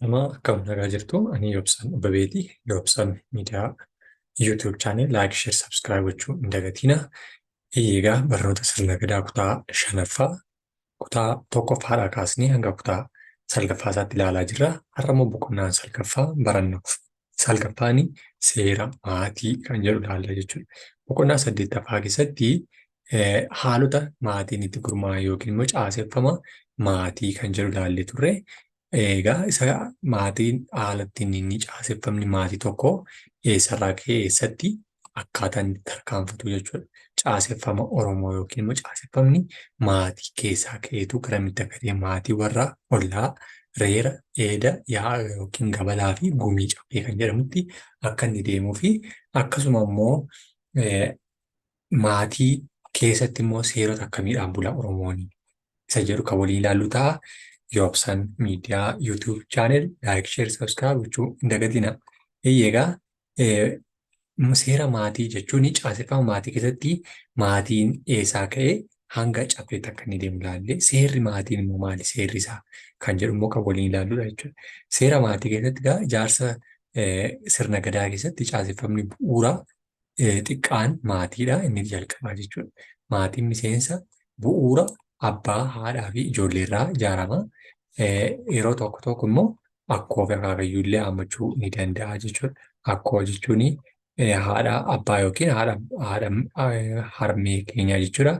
Nama akkam nagaa jirtu, ani Yoobsan Ababeeti. Yoobsan Miidiyaa YouTube channel like, share, subscribe gochuu hin dagatina. Egaa barnoota sirna gadaa kutaa shanaffaa kutaa tokkoffaadhaa kaasnee hanga kutaa salgaffaa isaatti ilaalaa jirra. Har'a immoo boqonnaan salgaffaa barannu. Salgaffaan seera maatii kan jedhu ilaalla jechuudha. Boqonnaa saddeettaffaa keessatti haalota maatiin itti gurmaa'an yookiin immoo caaseffama maatii kan jedhu ilaallee turre. Egaa isa maatiin haala ittiin inni caaseffamni maatii tokkoo eessarraa ka'ee eessatti akkaataa inni tarkaanfatu jechuudha. Caaseffama Oromoo yookiin immoo caaseffamni maatii keessaa ka'eetu garamitti akka ta'e maatii warra ollaa, reera, eeda, yaa'a yookiin gabalaa fi gumii caffee kan jedhamutti akka inni deemuu fi akkasuma immoo maatii keessatti immoo seerota akkamiidhaan bula Oromoon isa jedhu kan waliin ilaallu ta'a. Yoobsan Miidiyaa YouTube channel like, share, subscribe gochuu hin dagatina. Egaa seera maatii jechuun caaseffama maatii keessatti maatiin eessaa ka'ee hanga caffeetti akka inni deemu ilaalle, seerri maatiin immoo maali seerri isaa kan jedhu immoo kan waliin ilaalludha jechuudha. Seera maatii keessatti egaa ijaarsa sirna gadaa keessatti caaseffamni bu'uuraa xiqqaan maatiidha inni jalqabaa jechuudha. Maatiin miseensa bu'uura abbaa, haadhaa fi ijoollee irraa ijaarama. Yeroo tokko tokko immoo akkoo fi akaakayyuu illee hammachuu ni danda'a jechuudha. Akkoo jechuun haadha abbaa yookiin haadha harmee keenyaa jechuudha.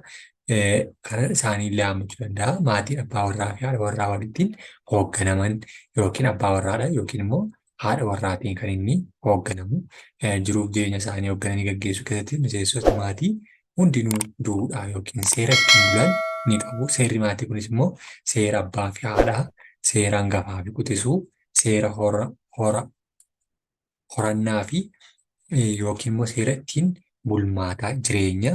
Kana isaanii illee hammachuu danda'a. Maatiin abbaa warraa fi haadha warraa walittiin hoogganaman yookiin abbaa warraadha yookiin immoo haadha warraatiin kan inni hoogganamu. Jiruuf jireenya isaanii hooggananii gaggeessuu keessatti miseensota maatii hundinuu duudhaa yookiin seera ittiin bulan ni qabu. Seerri maatii kunis immoo seera abbaa fi haadhaa, seera hangafaa fi quxisuu, seera hora, hora, horannaa fi yookiin immoo seera ittiin bulmaataa jireenya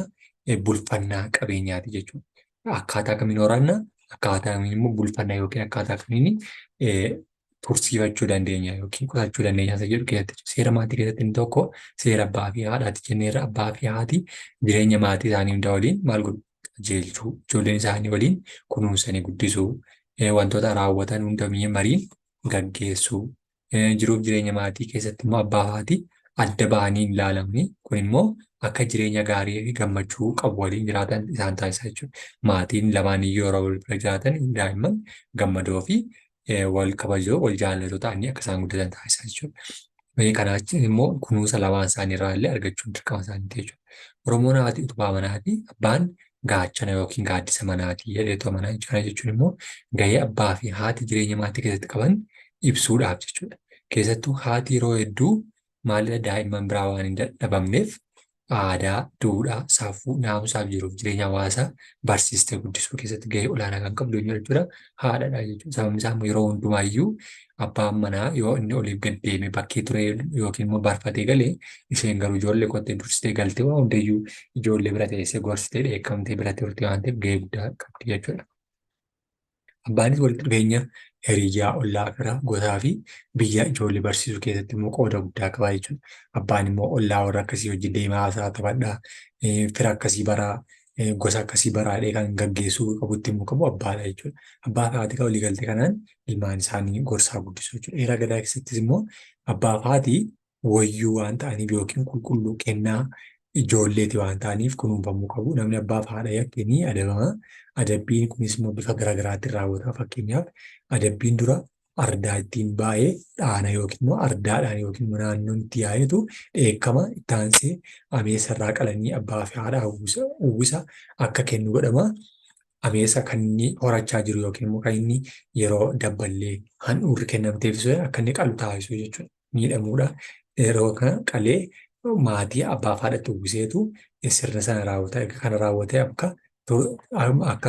bulfannaa qabeenyaati jechuudha. Akkaataa kamiin horanna, akkaataa kamiin immoo bulfanna yookiin akkaataa kamiin tursiifachuu dandeenya yookiin qusachuu dandeenya isa jedhu keessatti seera maatii keessatti inni tokko seera abbaa fi haadhaati jenneerra. Abbaa fi haati jireenya maatii isaanii hunda waliin maal godhu? Qajeelchuu, ijoolleen isaanii waliin kunuunsanii guddisuu, wantoota raawwatan hunda mariin gaggeessuu. Jiruuf jireenya maatii keessatti immoo abbaa fi haati adda bahanii hin ilaalamni kun immoo akka jireenya gaarii fi gammachuu qabu waliin jiraatan isaan taasisa jechuudha. Maatiin lamaan iyyuu yeroo wal bira jiraatan daa'imman gammadoo fi wal kabajoo, wal jaallatoo ta'anii akka isaan guddatan taasisa jechuudha. Kanaa achi immoo kunuunsa lamaan isaanii irraa illee argachuun dirqama isaaniiti jechuudha. Oromoon haati utubaa manaati, abbaan gaachana yookiin gaaddisa manaati jedheetu amana jechuudha. Kana jechuun immoo gahee abbaa fi haati jireenya maatii keessatti qaban ibsuudhaaf jechuudha. Keessattuu haati yeroo hedduu maalidha daa'imman biraa waan hin dadhabamneef aadaa, duudhaa, safuu, naamusaaf jiruuf jireenya hawaasaa barsiistee guddisuu keessatti gahee olaanaa kan qabdu eenyu jechuudha? Haadhadha jechuudha. Sababni isaa immoo yeroo hundumaayyuu abbaan manaa yoo inni oliif gad deemee bakkee ture yookiin immoo barfatee galee, isheen garuu ijoollee qottee dursitee galtee waa hundayyuu ijoollee bira teessee gorsitee dheekkamtee bira turte waan ta'eef gahee guddaa qabdi jechuudha. Abbaanis walitti dhufeenya hiriyyaa, ollaa, fira, gosaa fi biyya ijoollee barsiisuu keessatti immoo qooda guddaa qaba jechuudha. Abbaan immoo ollaa warra akkasii wajjin deemaa haasaa taphadhaa, fira akkasii baraa, gosa akkasii baraa jedhee kan gaggeessuu qabutti immoo qabu abbaadha jechuudha. Abbaa fi haati walii galtee kanaan ilmaan isaanii gorsaa guddisuu jechuudha. Heera gadaa keessattis immoo abbaa fi haati woyyuu waan ta'aniif yookiin qulqulluu kennaa ijoolleeti waan ta'aniif kunuunfamuu qabu. Namni abbaa fi haadha yakke ni adabama. Adabbiin kunis immoo bifa garaagaraatiin raawwatama. Fakkeenyaaf, adabbiin dura ardaa ittiin baay'ee dhaana yookiin immoo ardaadhaan yookiin immoo naannoon itti yaa'etu dheekkama, itti aansee ameessa irraa qalanii abbaa fi haadha uwwisa akka kennu godhama. Ameessa kan inni horachaa jiru yookiin immoo kan inni yeroo dabballee handhuurri kennamteef sun akka inni qalu taasisuu jechuudha. Miidhamuudha. Yeroo kana qalee maatii abbaa fi haadhatti uwwiseetu sirna sana raawwata. Erga kana raawwatee akka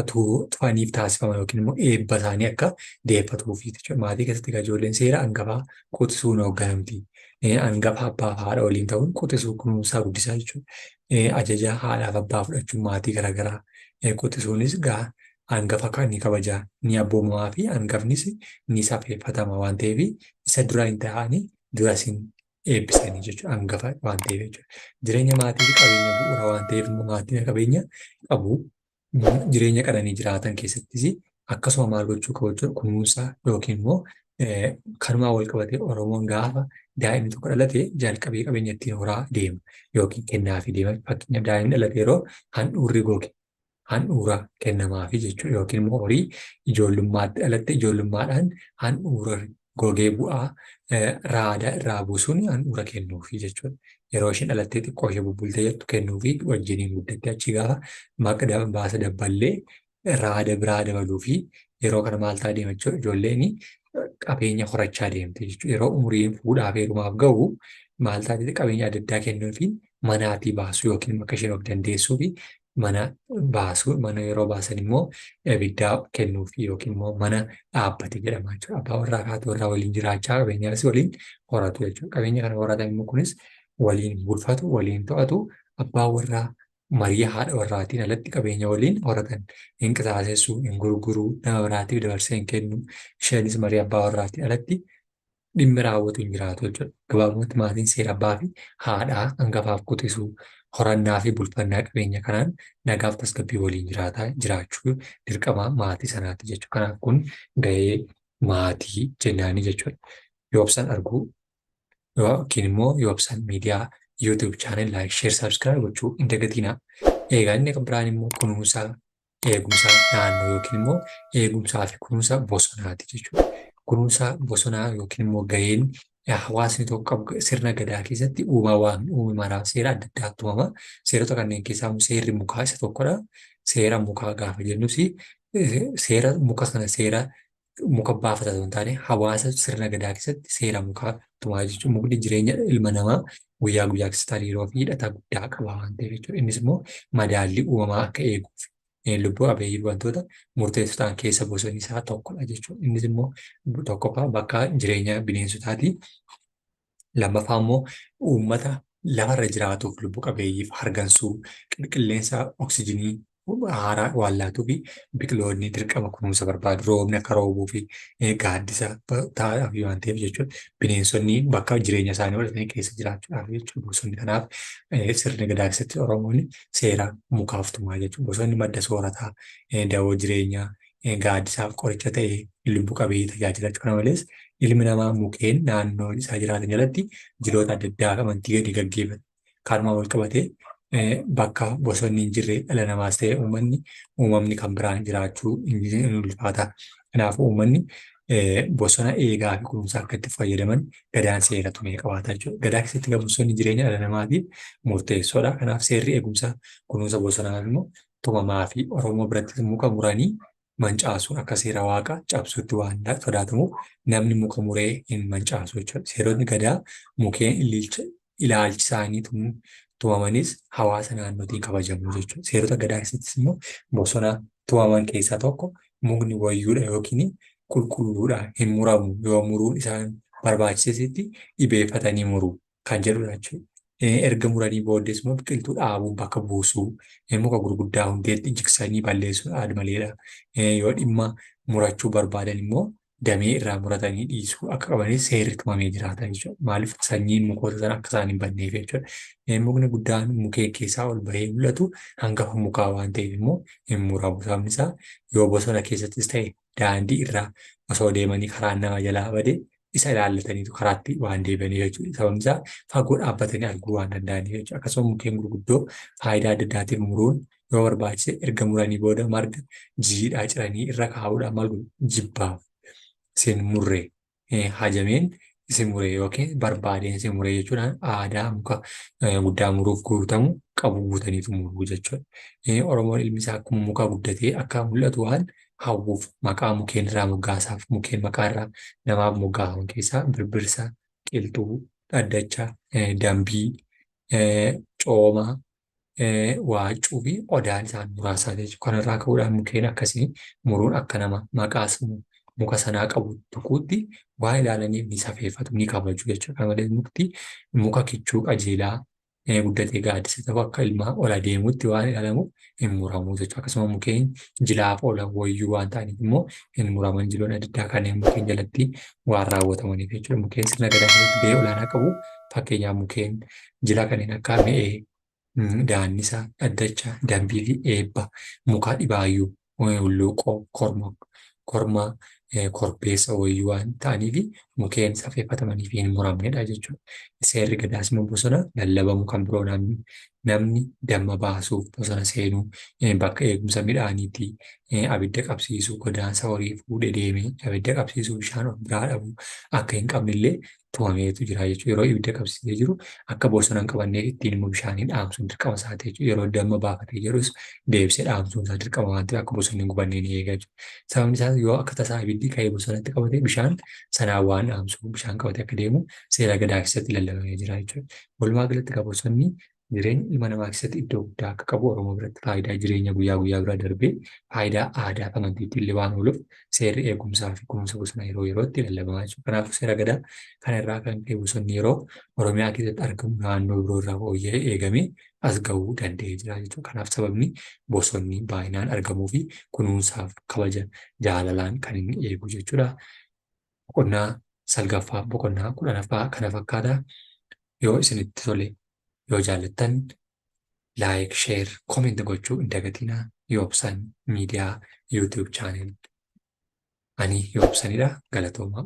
tufaniif taasifama yookiin immoo eebba isaanii akka deeffatuufi jechuudha. Maatii keessatti egaa ijoolleen seera hangafaa quxisuun hoogganamti. Hangafa abbaa fi haadha waliin ta'uun quxisuu kunuunsaa guddisaa jechuudha. Ajaja haadhaaf abbaa fudhachuun maatii garaagaraa quxisuunis gaa hangafa kan ni kabaja, ni abboomamaa fi hangafnis ni safeeffatama waan ta'eef isa dura hin ta'anii dura isin eebbisanii jechuudha, hangafa waan ta'eef jechuudha. Jireenya maatii fi qabeenya bu'uura waan ta'eef immoo maatiin qabeenya qabu jireenya qananii jiraatan keessattis akkasuma maal gochuu qabu jechuudha, kunuunsa yookiin immoo Kanumaan wal qabatee Oromoon gaafa daa'imni tokko dhalate jalqabee qabeenya ittiin horaa deema yookiin kennaafii deema. Fakkeenyaaf daa'imni dhalate yeroo handhuurri goge handhuura kennamaafi jechuudha. Yookiin immoo horii ijoollummaatti dhalatte ijoollummaadhaan handhuura gogee bu'aa raada irraa buusuun handhuura kennuufi jechuudha. Yeroo isheen dhalattee xiqqoo ishee bubbultee jettu kennuufi wajjiniin guddattee achi gaafa maqa baasa dabballee raada biraa dabaluufi yeroo kana maal ta'a deema jechuudha. Ijoolleen qabeenya horachaa deemte jechuudha. Yeroo umuriin fuudhaaf heerumaaf gahu maal taatee qabeenya adda addaa kennuufi manaatii baasuu yookiin bakka isheen of dandeessuu fi mana baasuu mana yeroo baasan immoo ibiddaa kennuufi yookiin immoo mana dhaabbate jedhama jechuudha. Abbaa warraa fi haati warraa waliin jiraachaa qabeenyaanis waliin horatu jechuudha. Qabeenya kana horatan immoo kunis waliin bulfatu, waliin to'atu. Abbaa warraa marii haadha warraatiin alatti qabeenya waliin horatan hin qisaasessu, hin gurguru, nama biraatiif dabarsee hin kennu. Isheenis marii abbaa warraatiin alatti dhimmi raawwatu hin jiraatu jechuudha. Gabaabumatti maatiin seera abbaa fi haadhaa hangafaaf quxisuu horannaa fi bulfannaa qabeenya kanaan nagaaf tasgabbii waliin jiraataa jiraachuu dirqama maatii sanaati jechuudha. Kanaaf kun gahee maatii jennaanii jechuudha. Yoobsan arguu yookiin immoo Yoobsan Miidiyaa YouTube channel like, share, subscribe gochuu hin dagatinaa. Egaa inni kan biraan immoo kunuunsa eegumsa naannoo yookiin immoo eegumsaa fi kunuunsa bosonaati jechuudha. Kunuunsa bosonaa yookiin immoo gaheen hawaasni tokko qabu sirna gadaa keessatti uumaa waan uume maraaf seera adda addaa tumama. Seerota kanneen keessaa immoo seerri mukaa isa tokkodha. Seera mukaa gaafa jennus seera muka sana seera muka baafata osoo hin taane hawaasa sirna gadaa keessatti seera mukaa tumaa jechuun mukni jireenya ilma namaa guyyaa guyyaa keessatti hariiroo fi hidhata guddaa qaba waan ta'eef jechuudha. Innis immoo madaallii uumamaa akka eeguuf lubbuu qabeeyyii wantoota murteessoo ta'an keessa bosonni isaa tokkodha jechuudha. Innis immoo tokkoffaa bakka jireenya bineensotaati. Lammaffaa immoo uummata lafarra jiraatuuf lubbu qabeeyyiif hargansuu, qilleensa oksijinii haaraa waan laatuu fi biqiloonni dirqama kunuunsa barbaadu. Roobni akka roobuu fi gaaddisa ta'aaf waan ta'eef jechuudha. Bineensonni bakka jireenya isaanii godhatanii keessa jiraachuudhaaf jechuudha. Bosonni kanaaf sirna gadaa keessatti Oromoon seera mukaaf tumaa jechuudha. Bosonni madda soorataa, dawoo jireenyaa, gaaddisaaf qoricha ta'ee lubbu qabeeyyii tajaajila. Kana malees ilmi namaa mukeen naannoo isaa jiraatan jalatti jiloota adda addaa amantii gadi gaggeeffata. Kanumaan wal qabatee bakka bosonni hin jirre dhala namaas ta'e uummanni uumamni kan biraan jiraachuu hin ulfaata. Kanaafuu uummanni bosona eegaa fi kunuunsaa akka itti fayyadaman gadaan seera tumee qabaata jechuudha. Gadaa keessatti egaa bosonni jireenya dhala namaatiif murteessoodha. Kanaaf seerri eegumsa kunuunsa bosonaa immoo tumamaa fi Oromoo birattis muka muranii mancaasuun akka seera waaqa cabsuutti waan sodaatamuuf namni muka muree hin mancaasu jechuudha. Seerotni gadaa mukeen ilaalchi isaanii tumamanis hawaasa naannootiin kabajamu jechuudha. Seerota gadaa keessattis immoo bosona tumaman keessaa tokko mukni wayyuudha yookiin qulqulluudha hin muramu yoo muruun isaan barbaachisesitti dhibeeffatanii muru kan jedhudha jechuudha. Erga muranii booddees immoo biqiltuu dhaabuun bakka buusuu, muka gurguddaa hundeetti jigsanii balleessuun aad-maleedha. Yoo dhimma murachuu barbaadan immoo damee irraa muratanii dhiisuu akka qabanis seerri tumamee jiraata jechuudha. Maaliif sanyiin mukoota sana akka isaan hin badneef jechuudha. Mukni guddaan mukeen keessaa ol bahee mul'atu hangafa mukaa waan ta'eef immoo hin muramu. Sababni isaa yoo bosona keessattis ta'e daandii irraa osoo deemanii karaan nama jalaa bade isa ilaallataniitu karaatti waan deebi'aniif jechuudha. Sababni isaa fagoo dhaabbatanii arguu waan danda'aniif jechuudha. Akkasuma mukkeen gurguddoo faayidaa adda addaatiif muruun yoo barbaachise erga muranii booda marga jiidhaa ciranii irra kaa'uudhaan maal godhu jibbaaf isin murre hajameen isin mure yookiin barbaadeen isin mure jechuudhaan aadaa muka guddaa muruuf guutamu qabu guutaniitu muruu jechuudha. Oromoon ilmi isaa akkuma muka guddatee akka mul'atu waan hawwuuf maqaa mukeen irraa moggaasaaf. Mukeen maqaa irraa namaaf moggaafaman keessaa birbirsa, qilxuu, dhaddacha, dambii, cooma, waaccuu fi odaan isaan muraasaa jechuudha. Kanarraa ka'uudhaan mukeen akkasii muruun akka nama maqaa muka sanaa qabu tuquutti waan ilaalaniif ni safeeffatu, ni kabaju jechuudha. Kana malees mukti muka kichuu qajeelaa guddatee gaaddisa ta'u akka ilmaa ol adeemutti waan ilaalamuuf hin muramu jechuudha. Akkasuma mukeen jilaaf oolan wayyuu waan ta'aniif immoo hin muraman jiloonni adda addaa kanneen mukeen jalatti waan raawwatamaniif jechuudha. Mukeen sirna gadaa keessatti gahee olaanaa qabu. Fakkeenyaaf mukeen jila kanneen akka me'ee, daannisa, dhaddacha, dambii fi eebba, muka dhibaayyuu, hulluuqoo, korma, korma Korbeessa wayii waan ta'aniif mukeen safeeffatamanii fi hin muramnedha jechuudha. Seerri Gadaas immoo bosona lallabamu kan biroo namni damma baasuuf bosona seenuu, bakka eegumsa midhaaniitii, abidda qabsiisuu, godaansa horii fuudhee deemee abidda qabsiisuu, bishaan of biraa dhabuu akka hin qabnellee tumameetu jira jechuudha. Yeroo ibidda qabsiisee jiru akka bosona hin qabanneef ittiin immoo bishaaniin dhaamsuun dirqama isaati jechuudha. Yeroo damma baafatee jedhus deebisee dhaamsuun isaa dirqama waan ta'eef akka bosonni hin gubannee ni eega jechuudha. Sababni isaas yoo akka tasaa ibiddi ka'ee bosonatti qabate bishaan sanaan waan dhaamsuuf bishaan qabatee akka deemu seera Gadaa keessatti lallabamee jira jechuudha. Walumaa galatti egaa bosonni jireenya ilma namaa keessatti iddoo guddaa akka qabu, Oromoo biratti faayidaa jireenya guyyaa guyyaa bira darbee faayidaa aadaa fi amantiitti illee waan ooluuf seerri eegumsaa fi kunuunsa bosonaa yeroo yerootti lallabamaa jechuudha. Kanaafuu seera Gadaa kana irraa kan ka'e bosonni yeroo Oromiyaa keessatti argamu naannoo biroo irraa fooyya'ee eegamee as gahuu danda'ee jira jechuudha. Kanaaf sababni bosonni baay'inaan argamuu fi kunuunsaaf kabaja jaalalaan kan inni eegu jechuudha. Boqonnaa salgaffaa, boqonnaa 10ffaa kana fakkaata. Yoo isinitti tole, yoo jaallattan, like, share, comment gochuu hin dagatinaa. Yoobsan Miidiyaa YouTube channel. Ani Yoobsanidha. Galatoomaa.